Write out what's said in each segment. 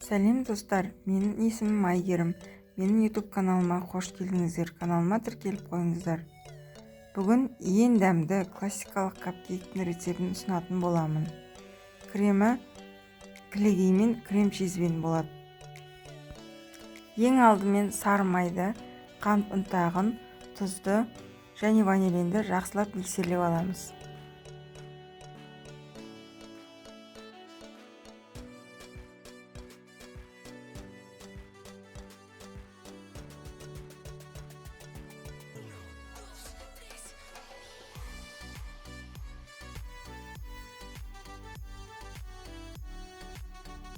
Сәлем, достар! Менің есімім Айгерім. Менің YouTube каналыма қош келдіңіздер. Каналыма тіркеліп қойыңыздар. Бүгін ең дәмді классикалық капкейктің рецептін ұсынатын боламын. Кремі кілегей мен крем чизбен болады. Ең алдымен сары майды, қант ұнтағын, тұзды және ванилинді жақсылап миксерлеп аламыз.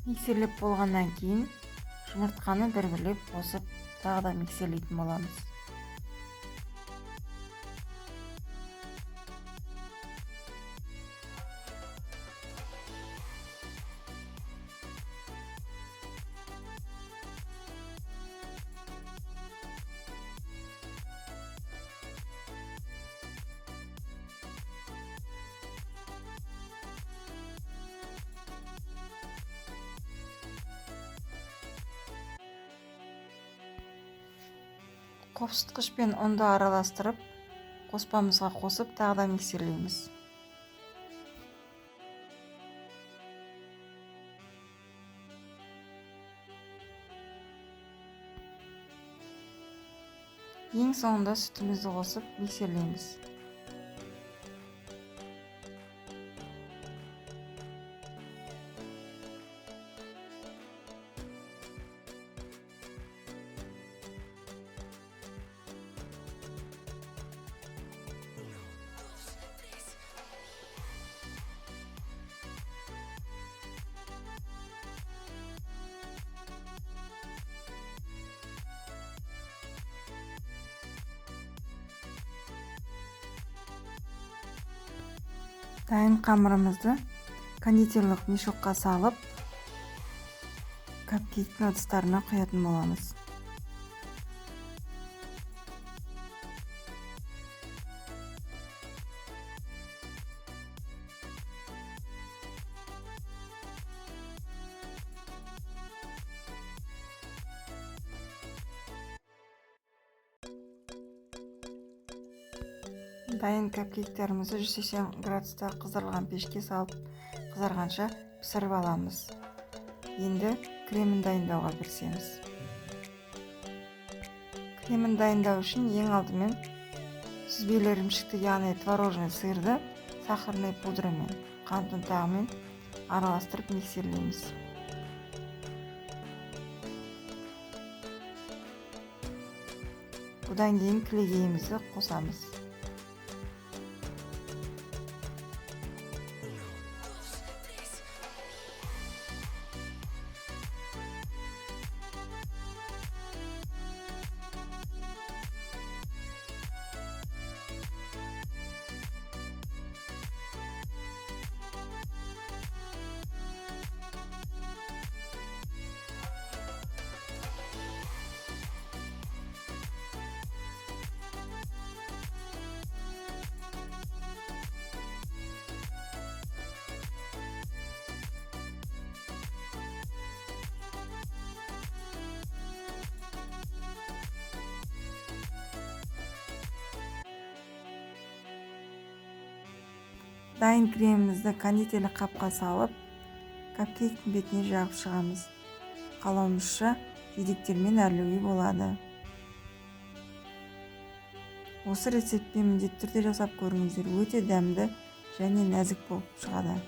Миксерлеп болғаннан кейін жұмыртқаны бір-бірлеп қосып, тағы да миксерлейтін боламыз. Қопсытқыш пен ұнды араластырып, қоспамызға қосып, тағы да миксерлейміз. Ең соңында сүтімізді қосып, миксерлейміз. Дайын қамырымызды кондитерлік мешокқа салып, капкейктің ыдыстарына құятын боламыз. Дайын капкейктерімізді 180 градуста қыздырылған пешке салып, қызарғанша пісіріп аламыз. Енді кремін дайындауға кірісеміз. Кремін дайындау үшін ең алдымен сүзбелі ірімшікті, яғни творожный сырды сахарный пудрамен, қант ұнтағымен араластырып миксерлейміз. Бұдан кейін кілегейімізді қосамыз. Дайын кремімізді кондитерлік қапқа салып, капкейктің бетіне жағып шығамыз. Қалауымызша жидектермен әрлеуге болады. Осы рецептпен міндетті түрде жасап көріңіздер, өте дәмді және нәзік болып шығады.